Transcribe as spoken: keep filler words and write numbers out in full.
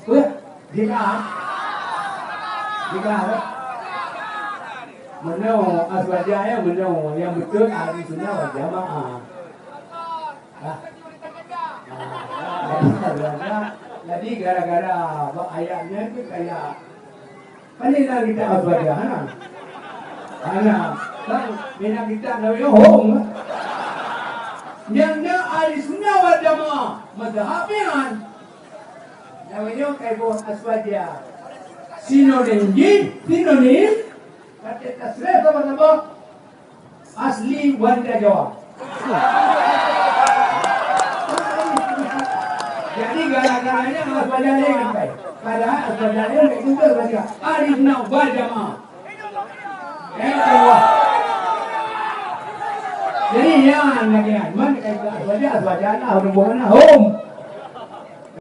Weh, jika, jika, meunoe Aswaja ya, meunoe nyang beutôi ahli sunnah wal jamaah. Ah. Ah, jadi, jadi gara-gara bak ayat nyan tu kaya, kan inong kita Aswaja, hana? Hana. Kan inong kita Nabi Nuh. Nyang na ahli sunnah wal jamaah, mazhab nyan. Nabi Nuh kai boh Aswaja. Sinonim jih, sinonim. Kata tasrif apa nama? Asli wanita Jawa. Jadi gara-garanya Aswaja lain sampai. Padahal Aswaja lain baik juga baca. Ahli sunnah wal jamaah. Eh, Allah. Jadi nyan lagi nyan. Man kata Aswaja, Aswaja lah, hom, hom.